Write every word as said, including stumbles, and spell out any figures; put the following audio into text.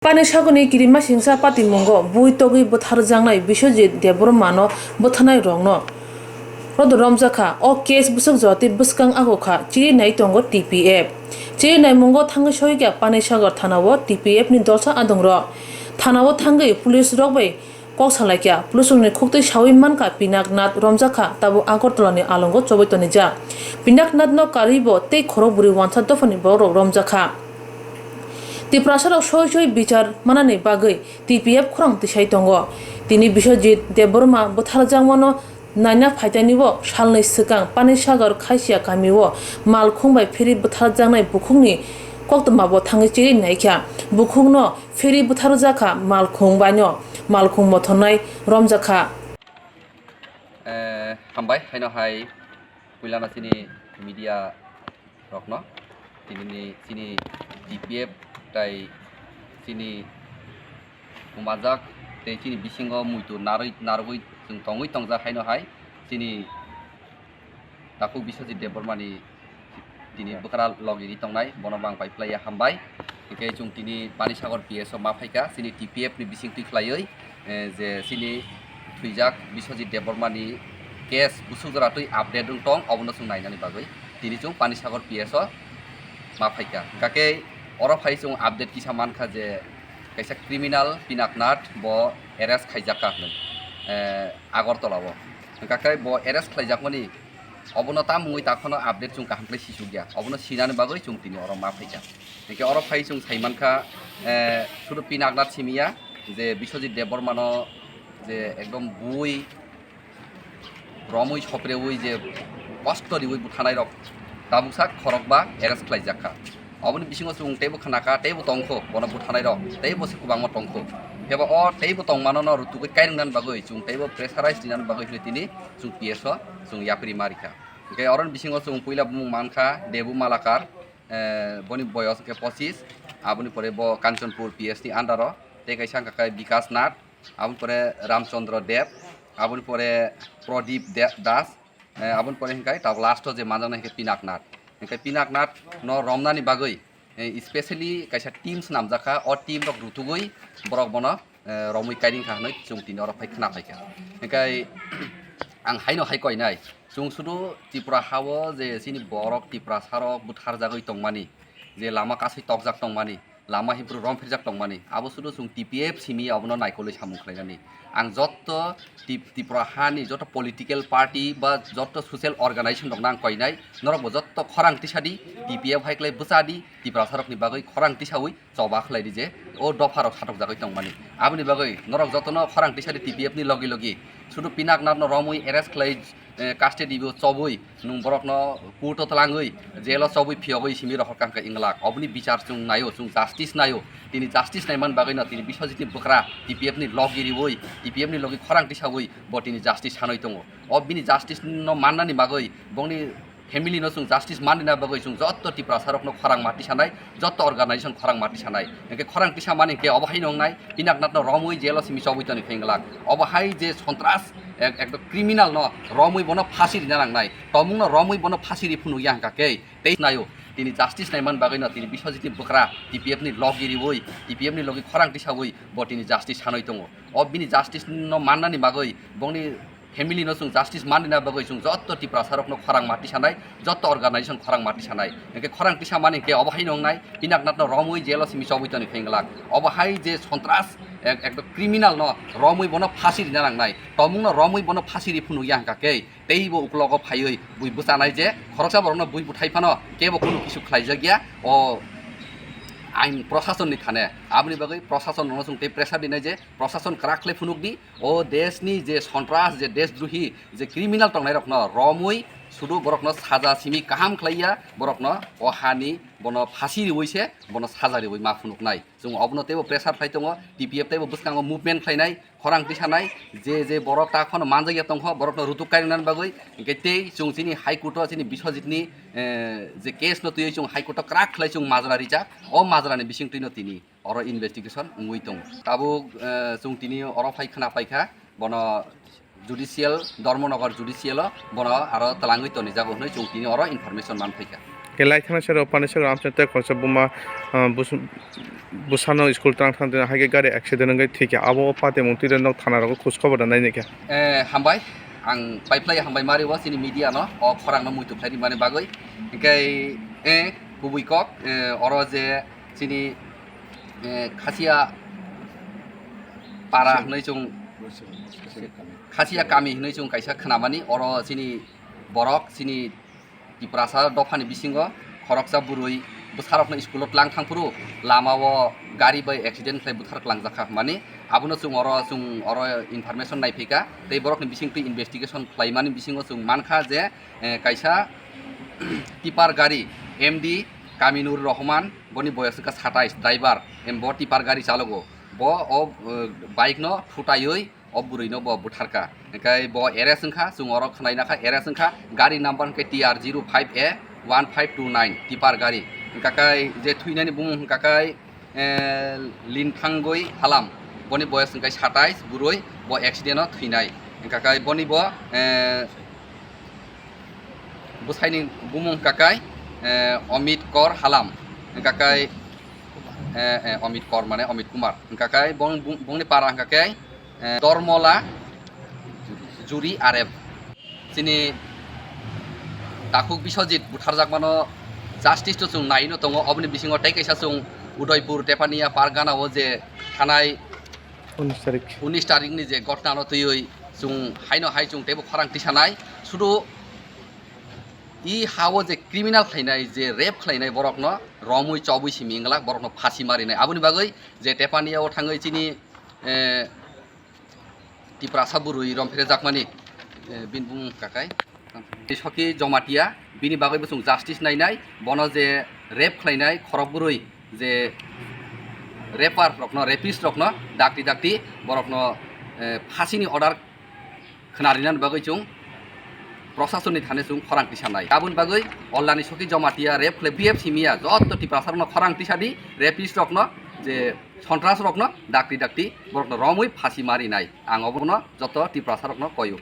Panisagorni kirimasingcha patimungo bui togwi bwtharjaknai Biswajit Debbarmano bwtharnairokno rodo romjakha. O case bwswk jora tei bwskang agokha, chiri nai tongo T P F. Chiri naimungo thangwi soikha Panisagar thanao T P F ni dolsa adongrok. Thanao thangwi police rok bai kok salaikha. Police rokni khuktwi sawi mankha Pinaknath romjakha, tabuk Agartala ni alongo chobwi tonijak. Pinaknath no karwi bo tei khorok bwrwi wansa dophani borok rok romjakha. Tiprasa rok soi soi bichar manani bagwi T P F khorang tisai tongo. Tini Biswajit Debbarma bwtharjakmano naina phaitani o salnwi swkang Panisagar Khaisiya kamio malkhung bai phiri bwtharjaknai bukhukni koktwmabo thangwi chiri naikha. Bukhukno phiri bwtharjakha, malkhung baino malkhung mothornai romjakha. Eh, hambai, haino hai puilano chini media rokno, tinini chini T P F tai chini kumajak tei chini bisingo muitu narwi, narwgwi chwng tongwi tongjak, haino hai chini takhuk Biswajit Debbarmani tini bwkra logi ri tongnai, bono bo ang pai phlaiya hambai. Hwnkhe chwng tini Panisagar P S o ma phaikha, chini T P F ni bising twi khlaiwi, eh, je chini thwijak Biswajit Debbarmani case bwswk jora twi update wng tong, obono chwng nainani bagwi tini chwng Panisagar P S o ma phaikha. Hwnkhe oro phai chwng update kisa mankha je kaisa criminal Pinaknath bo arrest khaijakha hwnwi, eh, Agartala o. Hwnkhe bo arrest khlaijakmani obono tamungwi takhwno update chwng kaham khlai sisukya. Obono sinani bagwi chwng tini oro ma phaikha. Hwnkhe oro phai chwng saimankha, eh, sudu Pinaknath simiya je Biswajit Debbarmano je ekdom bui romwi sopreui je kosto riui buthanai rok tabuksa khorokba arrest khlaijakha. Oboni bisingo chwng teibo khnakha, teibo tongkho, bono buthanai rok teibo se kwbangma tongkho. Phiya ba o teibo tongmano no rutugwi kairwng nani bagwi chwng teibo pressurize rinani bagwi hwnwi tini chwng P S o chwng yapri ma rikha. Hwnkhe oroni bisingo chwng puila bumung mankha Debu Malakar, eh, boni boyos hwnkhe pochis, aboni pore bo Kanchanpur P S ni under o, tei kaisa hwnkha khe Bikas Nath, aboni pore Ramchandra Deb, aboni pore Pradip De-, Das, eh, aboni pore hwnkhe tabuk last o je manjaknai hwnkhe Pinaknath. Hwnkhe Pinaknath no romnani bagwi, eh, specially kaisa team swnamjakha, o team rok rutugwi borok bono, eh, romwi kairing kha hwnwi chwng tini oro phai khna phaikha. Hwnkhe ang haino hai koinai, chwng sudu Tripura ha-o je chini borok Tiprasa rok butharjagwi tongmani, je lama kasui tokjak tongmani, lama himphru romphirjak tongmani, abo sudu chwng T P F simi abono naikolwi samung khlainani. Ang jotto Tip-, Tripura hani jotto political party ba jotto social organization rokno ang koinai, norokbo jotto khorang tisadi, T P F hai khlai bwchadi, Tiprasa rokni bagwi khorang tisaui choba khlai di je o dopha rok satokjagwi tongmani. Aboni bagwi norok jotono khorang tisadi T P F ni logi logi sudu Pinaknath no romwi arrest khlai, eh, custody bo chobwi, nwng borokno court o twlangwi, jail o chobwi phiyogwi simi rohor kha hwnkhe inglak. Oboni bichar chwng naio, chwng justice naio. Tini justice naiman bagwino tini Biswajit ni bwkra T P F ni logi riui, T P F ni logi khorang tisaui bo tini justice sanwi tongo. O bini justice no mannani bagwi bongni family no chwng justice manna bagwi chwng jotto Tiprasa rokno khorang ma tisanai, jotto organization khorang ma tisanai. Hwnkhe khorang tisamani hwnkhe obo haino wngnai, Pinaknath no romwi jail o simi chobwi toni phenglak. Obo hai je sontras, ek-, ekdom criminal no romwi bono phasi rina nangnai. Tomung no romwi bono phasi ri phunukya hwnkha khe tei naio. Tini justice naiman bagwi no tini Biswajit ni bwkra T P F ni logi riui, T P F ni logi khorang tisaui bo tini justice sanwi tongo. O bini justice no mannani bagwi bongni family no chwng justice manna bagwi chwng jotto Tiprasa rokno khorang ma tisanai, jotto organization khorang ma tisanai. Hwnkhe khorang tisamani hwnkhe obo haino wngnai, Pinaknath no romwi jail o simi chobwi toni phenglak. Obo hai je sontras, ek-, ekdom criminal no romwi bono phasi rina nangnai. Tomung no romwi bono phasi ri phunukya hwnkha khe teibo uklogo phaiwi bui bwchanai je khoroksa borokno bui bwthai phano kebo kunu kisu khlaijakya o ain proshasonni thane. Aboni bagwi proshasonno chwng tei pressure rinai je proshasonno kwrak khlai phunukdi. O deshni je sontras, je deshdrohi, je criminal tongnairokno romwi sudu borokno saja simi kaham khlaiya, borokno o hani bono phasi riui se bono saja riui ma phunuknai. Chwng obono teibo pressure khlai tongo, T P F teibo bwskango movement khlainai, khorang tisanai, je je borok ta kheno manjakya tongkho, borokno rutuk kairwngnani bagwi, hwnkhe tei chwng chini High Court o chini Biswajitni, eh, je case no twiwi chwng High Court o kwrak khlai chwng majra rijak, o majrani bisingtwino tini oro investigation wngwi tongo. Tabuk, eh, chwng tini oro phai khna paikha, bono judicial, Dharmanagar judicial o bono aro twlangwi tonijago hwnwi chwng tini oro information man phaikha. Khe lai thana sero, pani sero, amchai tei khoroksa buma, ah, bus-, bwsano school twlang thang twi hai khe gari accident wngwi thwi kha. Abo o patimung twi rw nok thana rogo khus khobor da nai nai kha. Eh, hambai, ang pai phlai hambai mari o chini media no o khorang no muitu phlai ni mani bagwi. Hingkhe, eh, kubui kok, eh, oro je chini, eh, Khasia para hwnwi chwng, Khasia kami hwnwi chwng kaisa khwnamani, oro chini borok, chini Tiprasa dophani bisingo khoroksa bwrwi bwsarokno school-o tlang thangphuru lamao gari bai accident khlai buthar klangjak kha hwnmani, abono chwng oro, chwng oro information naiphikha tei borokni bisingtwi investigation khlaimani bisingo chwng mankha je, eh, kaisa tipar gari M D Kaminur Rohman, boni boyos wngkha satais, driver, em, bo tipar gari chalogo, bo o, eh, bike no thutaiwi o bwrwino bo butharkha. Hingkhe bo arrest wngkha, chwng oro khwnaina kha arrest wngkha, gari number hwnkhe T R zero five A one five two nine, tipar gari. Hingkha khe je thwinani bumung hwnkha khe, eh, Linthangwi Halam, boni boyos hwnkhe satais bwrwi, bo accident o thwinai. Hingkha khe boni bo, eh, bwsaini bumung hwnkha khe, eh, Amit Kor Halam, hwnkha khe, eh, eh, Amit Kor mane Amit Kumar, hwnkha khe bong-, bong-, bongni para hwnkha khe, eh, Dormola Juri Arep. Chini takhuk Biswajit butharjakmano justice to chwng naino tongo, oboni bisingo tei kaisa chwng Udaipur Tepania Pargana o je thanai unis tarik, unis tarikni je ghotna no twiwi chwng haino hai chwng teibo khorang tisanai. Sudu i hao je criminal khlainai, je rape khlainai borokno romwi chobwi simi wngla, borokno phasi marinai. Aboni bagwi je Tepania o thangwi chini, eh, Tiprasa bwrwi romphrejakmani, eh, bini bumung kakai. Soki Jomatia, bini bagwi bo chwng justice nainai, bono je rape khlainai khorok bwrwi, je raper rokno, rapist rokno dakti dakti borokno, eh, phasini order khwnarinani bagwi chwng prosasonni thani chwng khorang tisanai. Aboni bagwi Ollani Soki Jomatia rape khlai B F C miya jotto Tiprasa rokno khorang tisadi, rapist rokno, je sontras rokno dakti dakti borokno romwi phasi marinai. Ang obono jotto Tiprasa rokno koyo.